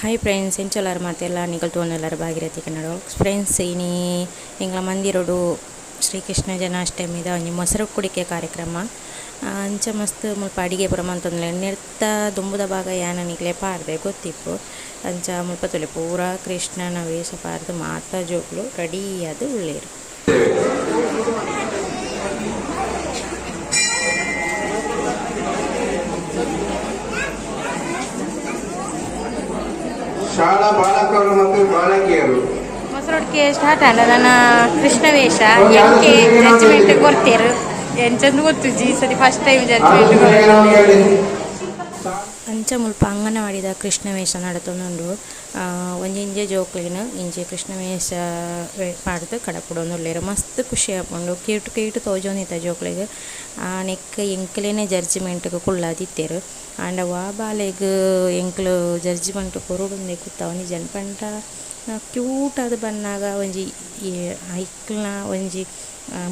Hi friends, ಎಂಚೊಲಾರ್ ಮಾತೆಲ್ಲ ನಿಕಲ್ ತೋನೆಲ್ಲಾರ Bhagirathi Kannada friends. ಇನಿ ಎಂಕ್ಲ ಮಂದಿರಡು ಶ್ರೀಕೃಷ್ಣ ಜನ್ಮಾಷ್ಟಮಿದ ಒಂಜಿ ಮೊಸರು ಕುಡಿಕೆ ಕಾರ್ಯಕ್ರಮ. ಅಂಚ ಮಸ್ತ್ ಮುಲ್ಪ ಅಡಿಗೆ ಪೂರ ಮಂತೊಂದುಲ್ಲೆರ್. ನೆತ್ತ ದುಂಬುದ ಭಾಗ ಯಾನ್ ನಿಕ್ಲೆ ಪಾಡ್ದೆ ಗೊತ್ತಿಪ್ಪು. ಅಂಚ ಮುಲ್ಪ ತೂಲೆ ಪೂರ ಕೃಷ್ಣನ ವೇಷ ಪಾಡ್ದ್ ಮಾತ ಜೋಕುಲು ರೆಡಿ ಆದ್ ಉಲ್ಲೆರ್. ಶಾಲಾ ಬಾಲಕರು ಮತ್ತು ಬಾಲಕಿಯರು. ಮೊಸರೊಟ್ಟಿಗೆ ಸ್ಟಾರ್ಟ್ ಆಂಡ. ನನ್ನ ಕೃಷ್ಣ ವೇಷ ಎಂಕೆ ಜಡ್ಜ್ಮೆಂಟ್ ಕೊರ್ತೆರ್ ಎಂಚಂದ್ ಗೊತ್ತುಜಿ. ಈ ಸತಿ ಫಸ್ಟ್ ಟೈಮ್ ಜಡ್ಜ್ಮೆಂಟ್. ಅಂಚ ಮುಲ್ಪ ಅಂಗನವಾಡಿದ ಕೃಷ್ಣ ವೇಷ ನಡತೊಂದುಂಡು. ಒಂಜೊಂಜೆ ಜೋಕ್ಲೆನ್ ಇಂಚ ಕೃಷ್ಣ ವೇಷ ಪಾಡ್ದ್ ಕಡಪುಡೊಂದುಲ್ಲೆರ್. ಮಸ್ತ್ ಖುಷಿ ಆಪುಂಡು. ಕ್ಯೂಟ್ ಕ್ಯೂಟ್ ತೋಜೊಂದಿತ್ತ ಜೋಕ್ಲೆಗ್. ನೆಕ್ಕ್ ಎಂಕ್ಲೆನೆ ಜಡ್ಜ್ಮೆಂಟ್ ಗ್ ಕುಲ್ಲಾದಿತ್ತೆರ್. ಆಂಡ ವಾ ಬಾಲೆಗ್ ಎಂಕುಲು ಜಡ್ಜ್ಮೆಂಟ್ ಕೊರೊಡುಂದೆ ಗೊತ್ತಾವೊಂದಿಜ್ಜಂಡ್. ಪಂಡ ಕ್ಯೂಟ್ ಆದ್ ಬನ್ನಗ ಒಂಜಿ ಐಕ್ಲ್ನ ಒಂಜಿ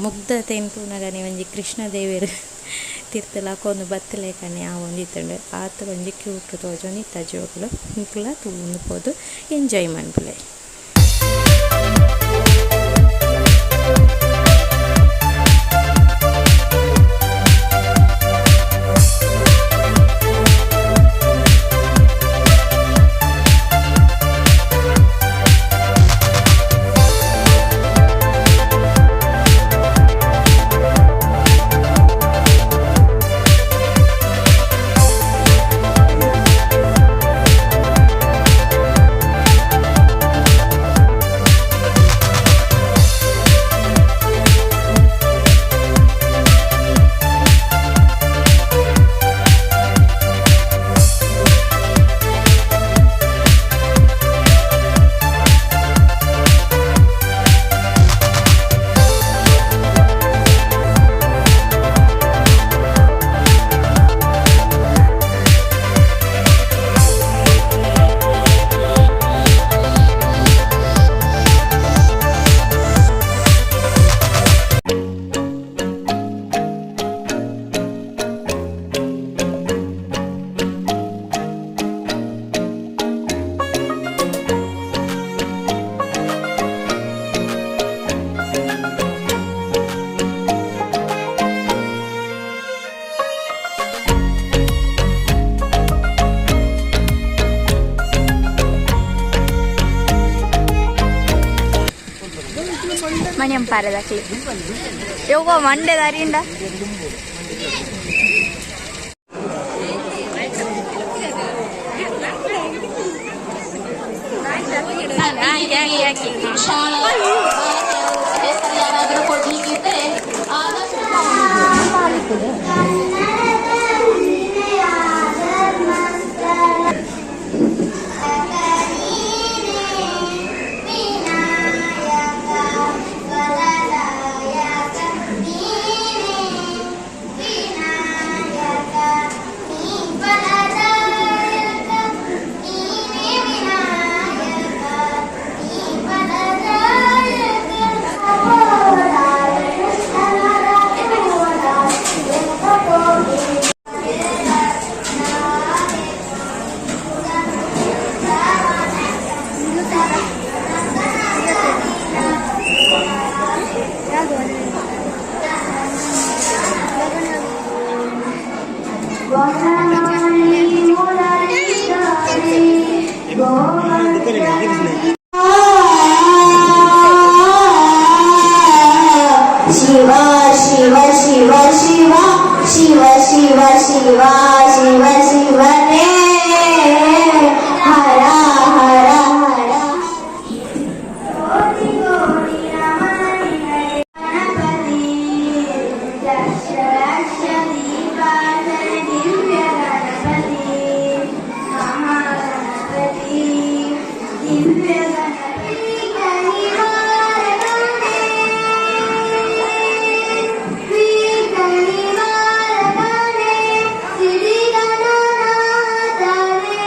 ಮುಗ್ಧತೆನ್ ತೂನಗನೆ ಒಂಜಿ ಕೃಷ್ಣ ದೇವೆರ್ ತಿರ್ತ್ ಲಕೊಂದು ಬತ್ತಲೆಕನೆ ಆವೊಂದಿತ್ತುಂಡು. ಆತ್ ಒಂಜಿ ಕ್ಯೂಟ್ ತೋಜೊಂದಿತ್ತ ಜೋಕುಲು. ನಿಕುಲ ತೂವೊಂದು ಪೋದು ಎಂಜಾಯ್ ಮನ್ಪುಲೆ. ಮಣಿಯಂಪಾರದಕ್ಲಿ ಯೋಗ ಮಂಡೆ ದಾರಿಂಡ. ಶಾಲಾ ಬಾಲಕಿಯರು ಹೆಸರು ಯಾರಾದರೂ ಕೊಡ್ಲಿಕ್ಕಿದ್ದರೆ ಆದಷ್ಟು. ಶಿವ ಶಿವ ಶಿವ ಶಿವ ಶಿವ ಶಿವ ಶಿವ ಶಿವ ಶಿವನೇ ಹರ ಹರ ಹರ. ಕೋಟಿ ಕೋಟಿ ಗಣಪತಿ, ಲಕ್ಷ ಲಕ್ಷ ದೀಪಾರ್ಚನೆ ದಿವ್ಯ ಗಣಪತಿ, ಮಹಾಗಣಪತಿ, ದಿವ್ಯ ಗಣಪತಿ. ನಿವಾರಣೆ ನಿವಾರಣೆ ಸಿರಿ ಗಣನಾಥನೇ.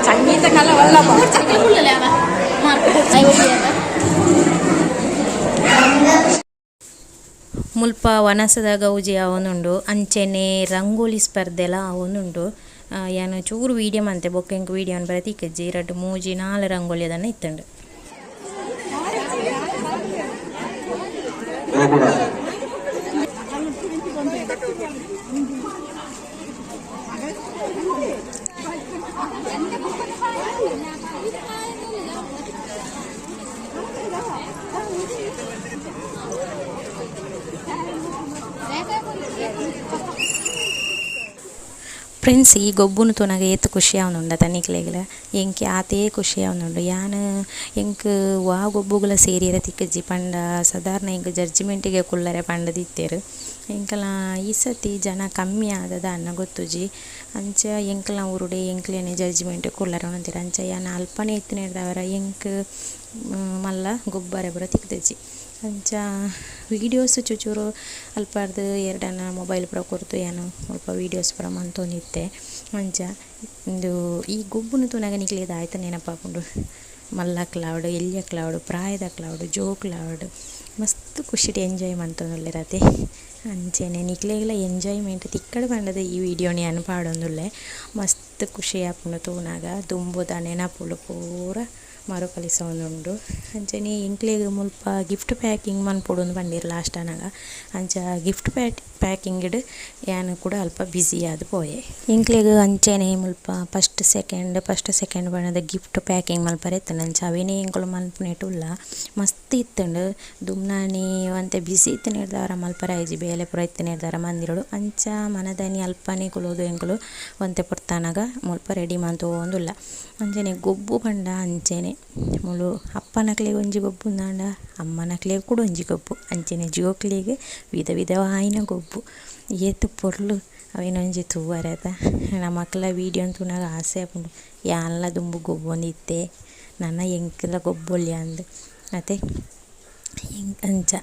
ಸಂಗೀತ ಕಲಾ ವಲ್ಲಭ. ಮುಲ್ಪ ವನಸದ ಗೌಜಿ ಆವೊಂದುಂಡು, ಅಂಚೆನೆ ರಂಗೋಲಿ ಸ್ಪರ್ಧೆಲ ಆವೊಂದುಂಡು. ಯಾನ್ ಚೂರು ವೀಡಿಯೋ ಮಂತೆ ಬೊಕ್ಕ ಎಂಕ್ ವೀಡಿಯೋ ಬರ ತಿಕ್ಕಜ್ಜಿ. 2 3 4 ರಂಗೋಲಿ ಅದನ್ನ ಇತ್ತುಂಡು. ಫ್ರೆಂಡ್ಸ್, ಈ ಗೊಬ್ಬುನು ತೂನಗ ಏತ್ ಖುಷಿ ಆವೊಂದುಂಡು ತನಿಕ್ಲೆಗ್ಲ ಎಂಕ್ ಆತೇ ಖುಷಿ ಆವೊಂದುಂಡು. ಯಾನ್ ಎಂಕ್ ವಾ ಗೊಬ್ಬುಗುಲ ಸೇರಿಯೆರೆ ತಿಕ್ಕುಜಿ ಪಂಡ ಸಾಧಾರಣ ಎಂಕ್ ಜಡ್ಜ್ಮೆಂಟಿಗೆ ಕುಲ್ಲರೆ ಪಂಡುದು ಇತ್ತೆರ್. ಎಂಕಲ ಈ ಸರ್ತಿ ಜನ ಕಮ್ಮಿ ಆದದ ಅನ್ನ ಗೊತ್ತುಜಿ. ಅಂಚ ಎಂಕಲ್ನ ಊರುಡೆ ಎಂಕ್ಲೆನೆ ಜಡ್ಜ್ಮೆಂಟ್ ಕುಲ್ಲರೆ ಉಂತೆರ್. ಅಂಚ ಯಾನ್ ಅಲ್ಪನೆ ಇತ್ತಿನೆಡ್ದಾವರ ಎಂಕ್ ಮಲ್ಲ ಗೊಬ್ಬರೆ ಪೂರ ತಿಕ್ಕುದಿಜಿ. ಅಂಚ ವೀಡಿಯೋಸ್ ಚೂಚೂರು ಅಲ್ಪರ್ದ್ ಏರ್ಡನ ಮೊಬೈಲ್ ಪೂರ ಕೊರ್ದು ಯಾನ್ ಮುಲ್ಪ ವೀಡಿಯೋಸ್ ಪೂರ ಮಂತೊಂದಿತ್ತೆ. ಅಂಚ ಉಂದು ಈ ಗೊಬ್ಬುನು ತೂನಗ ನಿಕ್ಲೆಗ್ ದಾಯ್ತ ನೆನಪಾಪುಂಡು. ಮಲ್ಲಕ್ಲಾವಡ್ ಎಲ್ಯಕ್ಲಾವಡ್ ಪ್ರಾಯದಕ್ಲಾವಡ್ ಜೋಕ್ಲಾವಡ್ ಮಸ್ತ್ ಖುಷಿಟ್ ಎಂಜಾಯ್ ಮಂತೊಂದುಲ್ಲೆರ್ ಅತೆ. ಅಂಚೆನೆ ನಿಕ್ಲೆಗ್ಲ ಎಂಜಾಯ್ಮೆಂಟ್ ತಿಕ್ಕಡ್ ಪಂಡುದು ಈ ವೀಡಿಯೋನು ಯಾನ್ ಪಾಡೊಂದುಲ್ಲೆ. ಮಸ್ತ್ ಖುಷಿ ಆಪುಂಡು ತೂನಗ, ದುಂಬುದ ನೆನಪುಲು ಪೂರ ಮರುಕಳಿಸೊಂದುಂಡು. ಅಂಚೆನೆ ಎಂಕ್ಲೆಗ್ ಮುಲ್ಪ ಗಿಫ್ಟ್ ಪ್ಯಾಕಿಂಗ್ ಮನ್ಪೊಡು ಪಂಡೆರ್ ಲಾಸ್ಟ್ ಆನಗ. ಅಂಚ ಗಿಫ್ಟ್ ಪ್ಯಾಕಿಂಗ್ ಡ್ ಯಾನ್ ಕೂಡ ಅಲ್ಪ ಬ್ಯುಸಿ ಆದ್ ಪೋಯೆ. ಎಂಕ್ಲೆಗ್ ಅಂಚೆನೆ ಮುಲ್ಪ ಫಸ್ಟ್ ಸೆಕೆಂಡ್ ಫಸ್ಟ್ ಸೆಕೆಂಡ್ ಪಂಡುದು ಗಿಫ್ಟ್ ಪ್ಯಾಕಿಂಗ್ ಮನ್ಪರೆ ಇತ್ತುಂಡು. ಅಂಚ ಅವೆನೇ ಎಂಕುಲು ಮನ್ಪುನೆಟ್ ಉಲ್ಲ. ಮಸ್ತ್ ಇತ್ತುಂಡು. ದುಮ್ನಾನಿ ಒಂತೆ ಬ್ಯುಸಿ ಇತ್ತಿನೆಡ್ದಾವರ ಮಲ್ಪರೆ ಆಯಿಜಿ, ಬೇಲೆ ಪೂರ ಇತ್ತಿನೆಡ್ದಾವರ ಮಂದಿರಡು. ಅಂಚ ಮನದನಿ ಅಲ್ಪನೆ ಕುಲ್ಲುದು ಎಂಕುಲು ಒಂತೆ ಪೊರ್ತಾನಗ ಮುಲ್ಪ ರೆಡಿ ಮಂತೊಂದುಲ್ಲ. ಅಂಚೆನೆ ಗೊಬ್ಬು ಪಂಡ ಅಂಚೆನೆ ಮುಲು ಅಪ್ಪನಕ್ಲೆಗ್ ಒಂಜಿ ಗೊಬ್ಬು ಉಂದಾಂಡ ಅಮ್ಮನಕ್ಲೆಗ್ ಕೂಡ ಒಂಜಿ ಗೊಬ್ಬು, ಅಂಚೆನೆ ಜೋಕ್ಲೆಗ್ ವಿಧ ವಿಧವಾಯಿನ ಗೊಬ್ಬು. ಏತ್ ಪೊರ್ಲು ಅವೆನೊಂಜಿ ತೂವರೆ ಅತ. ನಮಕ್ಲ ವೀಡಿಯೋ ತೂನಗ ಆಸೆ ಆಪುಂಡು, ಯಾನ್ಲ ದುಂಬು ಗೊಬ್ಬೊಂದಿತ್ತೆ, ನನ ಎಂಕ್ಲ ಗೊಬ್ಬೊಲ್ಯ ಅಂದ್ ಅತೆ. ಅಂಚ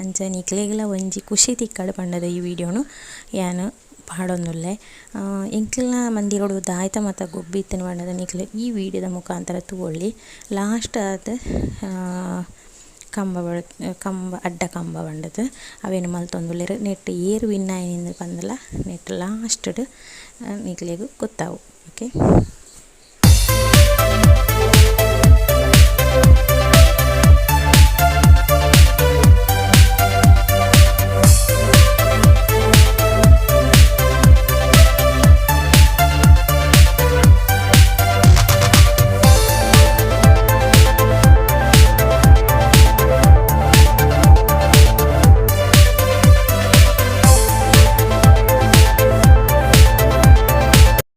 ಅಂಚ ನಿಕ್ಲೆಗ್ಲ ಒಂಜಿ ಖುಷಿ ತಿಕ್ಕಡ್ ಪಂಡುದು ಈ ವೀಡಿಯೋನು ಯಾನ್ ಪಾಡೊಂದುಲ್ಲೆ. ಎಂಕ್ಲ್ನ ಮಂದಿರೊಡು ದಾಯ್ತ ಮಾತ ಗೊಬ್ಬು ಇತ್ತಿನ ಪಂಡುದು ನಿಕ್ಲೆ ಈ ವೀಡಿಯೋದ ಮುಖಾಂತರ ತೂವೊಲಿ. ಲಾಸ್ಟ್ ಆದ್ ಕಂಬ ಕಂಬ ಅಡ್ಡ ಕಂಬ ಪಂಡುದು ಅವೆನ್ ಮಲ್ತೊಂದುಲ್ಲೆರ್. ನೆಟ್ ಏರ್ ವಿನ್ ಆಯಿನಿ ಪಂದಲ ನೆಟ್ ಲಾಸ್ಟ್ ಡ್ ನಿಕ್ಲೆಗ್ ಗೊತ್ತಾವು. ಓಕೆ.